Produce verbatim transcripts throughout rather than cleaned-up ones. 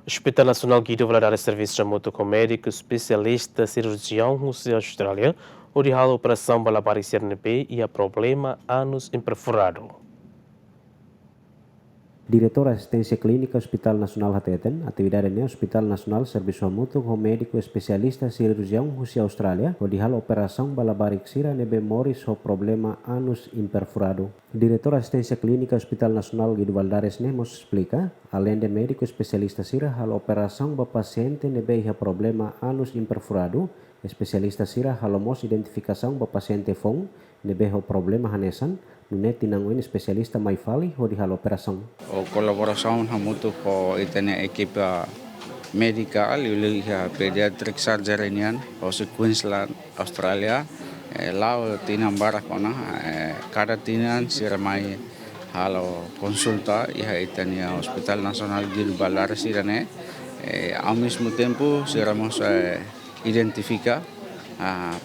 Hospital Nasionál Guido Valadares servisu hamutuk ho médiku espesialista sirurjiaun husi Austrália hodi halo operasaun ba labarik sira ne'ebé iha problema anus imperfuradu. Diretór Asisténsia Klínika Hospital Nasionál hateten, atividade ne'e Hospital Nasionál servisu hamutuk ho médiku espesialista sirurjiaun husi Austrália hodi halo operasaun ba labarik sira ne'ebé moris ho problema anus imperfuradu. Diretór Asisténsia Klínika Hospital Nasionál Guido Valadares ne'e mós esplika, aleinde médiku espesialista sira halo operasaun ba pasiente ne'ebé iha problema anus imperfuradu, espesialista sira halo mós identifikasaun ba pasiente foun ne'ebé ho problema hanesan, nune'e tinan oin espesialista mai fali hodi halo operasaun. Ho kolaborasaun hamutuk ho ita-nia ekipa médika liuliu iha pediatric surgery nian, hosi Queensland, Austrália, eh, la'o tinan barak ona, eh, kada tinan sira mai halo konsulta iha ita-nia Hospital Nasionál Guido Valadares sira-ne'e, eh, ao mesmo tempo sira mós, eh, identifika, ah,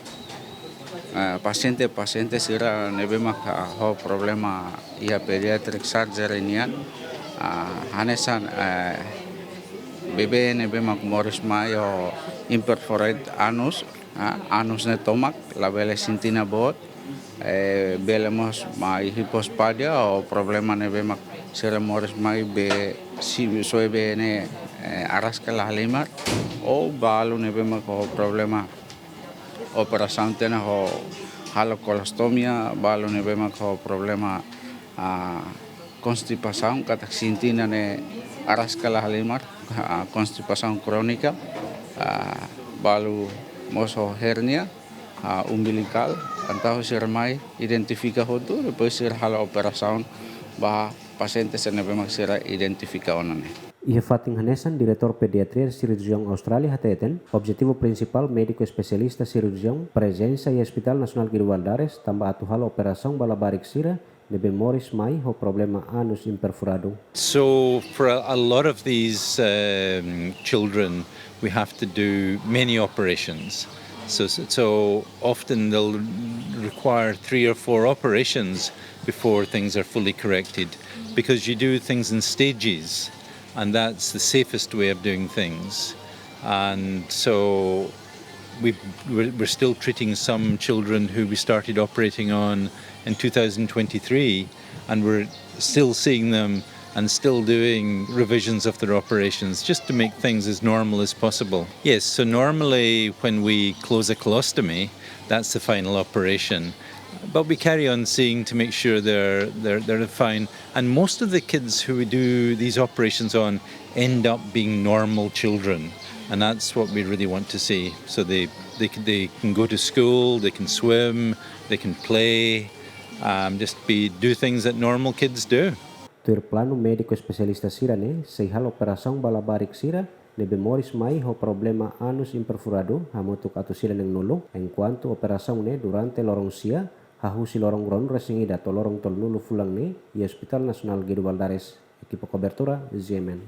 ah, pasiente, pasiente sira ne'ebé mak, ah, ho problema iha pediatric surgery nian, ah, hanesan, eh, bebé ne'ebé mak moris mai ho imperforated anus, ah, anus ne'e tomak, labele sente ona boot, eh, bele mós mai hipospadia ho problema ne'ebé mak sira moris mai be si soe bee ne'e, eh, araska la halimar, ou balu ne'ebé mak ho problema operasaun tiha ona ho halo kolostomia, balu ne'ebé mak ho problema, ah, konstipasaun, katak sente ona ne'e araska la halimar, ah, konstipasaun krónika, ah, balu mós ho hérnia, ah, umbilikál, entaun sira mai identifika hotu, depois sira halo operasaun ba pasiente sira ne'ebé mak sira identifika ona ne'e. Iha fatin hanesan, Diretór Pediatria Sirurjiaun Austrália hateten, objetivu prinsipál médiku espesialista sirurjiaun prezensa iha Hospital Nasionál Guido Valadares tanba atu halo operasaun ba labarik sira ne'ebé moris mai ho problema anus imperfuradu. So for a, a lot of these, um, children, we have to do many operations. So, so, so often they'll require three or four operations before things are fully corrected, because you do things in stages, and that's the safest way of doing things. And so we, we're, we're still treating some children who we started operating on in two thousand twenty-three, and we're still seeing them and still doing revisions of their operations just to make things as normal as possible. Yes, so normally when we close a colostomy, that's the final operation. But we carry on seeing to make sure they're, they're, they're fine. And most of the kids who we do these operations on end up being normal children. And that's what we really want to see. So they, they, can- they can go to school, they can swim, they can play, um, just be, do things that normal kids do. Tuir planu, médiku espesialista sira-ne'e sei halo operasaun ba labarik sira ne'ebé moris mai ho problema anus imperfuradu hamutuk atu sira na'in-nulu, enkuantu operasaun ne'e durante loron sia, hahú husi loron ruanulu-resin-ida to'o loron tolunulu fulan ne'e, iha Hospital Nasionál Guido Valadares. Ekipa kobertura, Z M N.